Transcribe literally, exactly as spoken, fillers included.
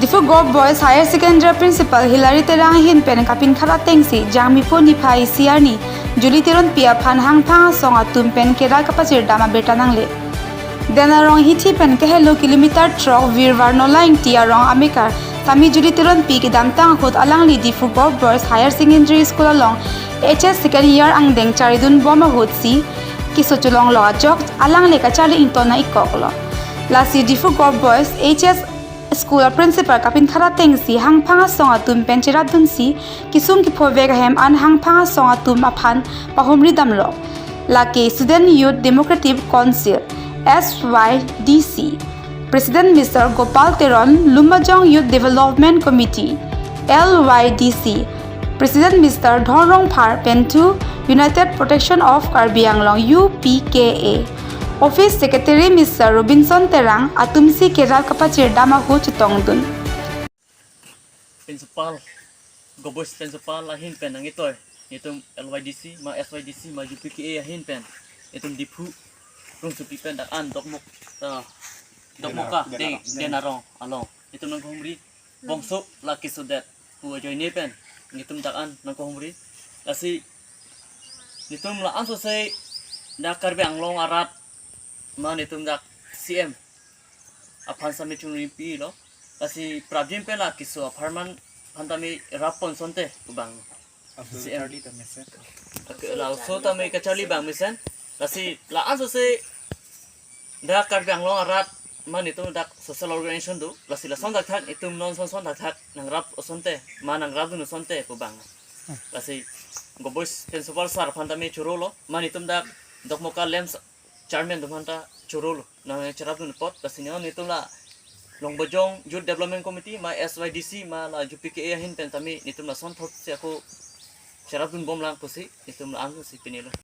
Diphu Govt Boys Higher Secondary Principal Hilary Terang ahin pen kapinkhat atengsi Jangmipo niphai isi arni Julie Teronpi aphan hangphang asong atum pen kerat kapachirdam abirta nangle. Den arong hithi pen kahelo kilometer throk Virvar Nola Ingti arong amekar tame Julie Teronpi kedamtang ahut alangli Diphu Govt Boys Higher Secondary School along H S second year angdeng charidun bom ahutsi keso cholonglo ajok alangli kacharli ington nang-ikkoklo. Lasi Diphu Govt Boys H S School a-principal kapinkhat atengsi hangphang asong atum pen cherapdunsi kesung kephovek ahem an hangphang asong atum aphan pahumri damlo. Lake Student Youth Democratic Council, S Y D C, President Mister Gopal Teron, Lumbajong Youth Development Committee, L Y D C, President Mister Dhon Rongphar, Penthu United Protection of Karbi Anglong, U P K A, Office Secretary Mister Robinson Terang atumsi kerat kapachirdam ahut chetongdun. Principal, Govt Boys Principal ahin pen nangitoi, itum L Y D C ma S Y D C ma U P K A ahin pen, itum Diphu rongsopi pen dak an Dokmoka, ah, Dokmoka, Den, Den, Den Den Arong along itum nangkehumri, bongso la kesodet pu ajoine pen itum dak an nangkehumri. Lasi itum la-an sose dak Karbi Anglong arat ma itum dak C M aphan sami chungripilo. Lasi prapjin pen la keso apharman aphan tame rappon asonte pu bang. Laso C M charli tame mesen. Oke, laso tame kacharli bang mesen. Lasi la-an sose dak Karbi Anglong arat ma itum dak social organization do. Lasi lason thakthak itum non sonson thakthak nangrap asonte ma nangrapdun asonte pu bang. Lasi Govt Boys Principal Sir aphan tame chorolo ma itum dak Dokmoka LAMPS Chairman atum aphanta chorolo nangcherapdun apot. Lasi non itum la Lumbajong Youth Development Committee ma S Y D C ma la U P K A ahin pen tame itum lason thotsi ako cherapdun bomlang pusi itum la-an si pinilo.